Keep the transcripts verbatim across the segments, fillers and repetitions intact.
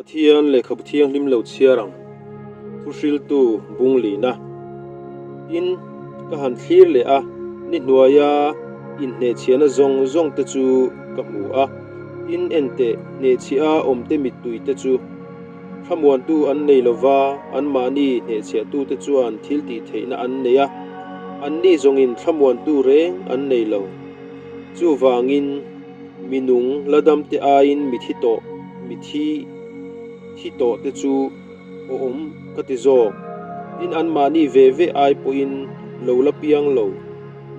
Pathian Lekhabu Thianghlim lo chhiar ang. Thuhriltu bung lina. Tin, ka han thlir leh a, ni hnuaia inhnehchhiahna zawng zawngte chu ka hmu a. Tin, enteh, hnehchhiah a awmte mittui te chu thlamuantu an nei lo va, anmahni hnehchhiahtute chuan thil tih theihna an nei a, anni zawngin thlamuantu reng an nei lo. Chuvangin, minung la damte aiin mithi tawh, mithi, thi tawhte chu a awm ka ti zawk. Tin, anmahni ve ve ai pawhin lo la piang lo,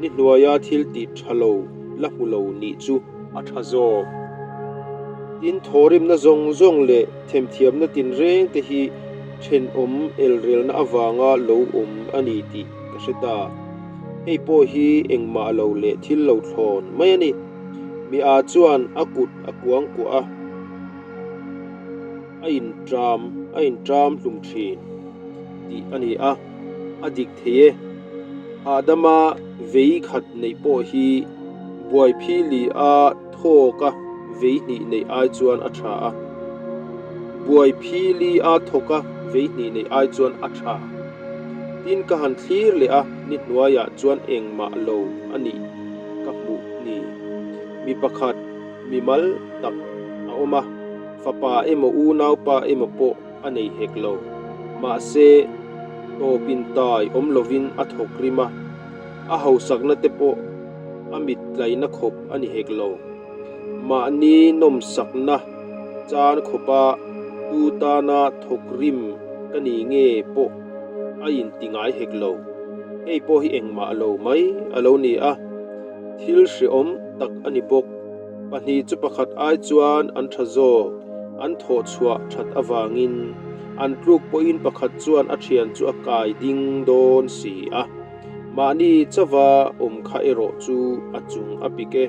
ni hnuaia thil tih ṭha lo la hmu lo nih chu a ṭha zawk. Tin, thawhrimna zawng zawng leh themthiamna tinrengte hi ṭhenawm elrelna avanga lo awm a ni tih ka hre ta. Hei pawh hi engmah lo leh thil lo thlawn mai a ni. Mi â chuan a kut a kuang kuah a, a inṭam, a inṭam hlum ṭhin tih a ni a, a dik thei e. Hahdama vei khat neih pawh hi buaiphi li a thawka vei hnih neih ai chuan a ṭha a. Buaiphi li a thawka vei hnih neih ai chuan a ṭha. Tin, ka han thlir leh a, ni hnuaiah chuan engmah lo a nih ka hmuh ni. Mi pakhat mimal tak a awm a, fapa emaw unaupa emaw pawh a nei hek lo. Mahse, tawpin tai awm lovin a thawk rim a, a hausakna te pawh a mittlaina khawp a ni hek lo. Mahni nawmsakna chân khawpa tu tâna thawk rim ka ni nge pawh a inti ngai hek lo. Hei pawh hi engmah lo mai a lo ni a, thil hrehawm tak a ni bawk. Pahnih chu pakhat ai chuan an ṭha zawk, an thawh chhuah ṭhat avangin an tluk pawhin pakhat chuan a ṭhian chu a kai ding dawn si a. Mahni chauha awm kha erawh chu a chung a pik e,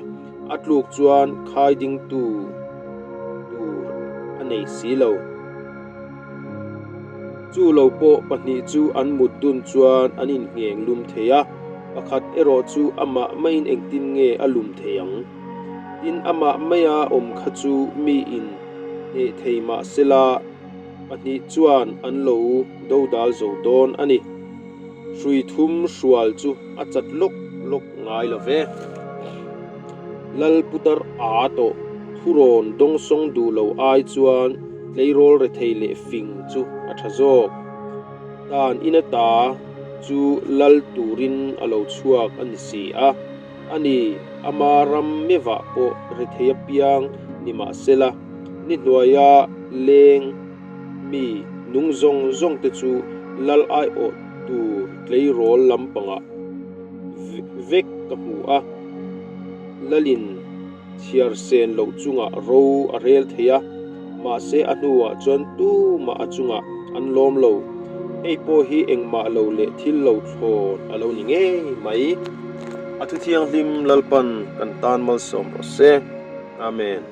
a tluk chuan khai ding tu tur a nei si lo. Chu lo pawh pahnih chu an mut dun chuan an inngheng lum thei a, pakhat erawh chu amah maiin engtin nge a lum thei ang? Tin, amah maia awm kha chu miin hneh thei mah sela, pahnih chuan an lo dodal zo dawn a ni. Hrui thum hrual chu a chat lawk lawk ngai lo ve. Lal putar â tawh thurawn dawngsawng duh lo ai chuan tleirawl rethei leh fing chu a ṭha zawk. Tan in ata chu lal turin a lo chhuak a ni si a. A ni, ama ram meuhah pawh rethei apiang ni mah sela, ni hnuaia leng mi nung zawng zawngte chu lal aiawh tur tleirawl lampangah ve-, vek ka hmu a. Lalin chhiar sen loh chungah ro a rel thei a, mahse, a hnuah chuan tumah a chungah an lawm lo. Hei pawh hi engmah lo leh thil lo thlawn a lo ni ngei mai. A thu thianghlim Lalpan kan tan malsawm rawh se. Amen.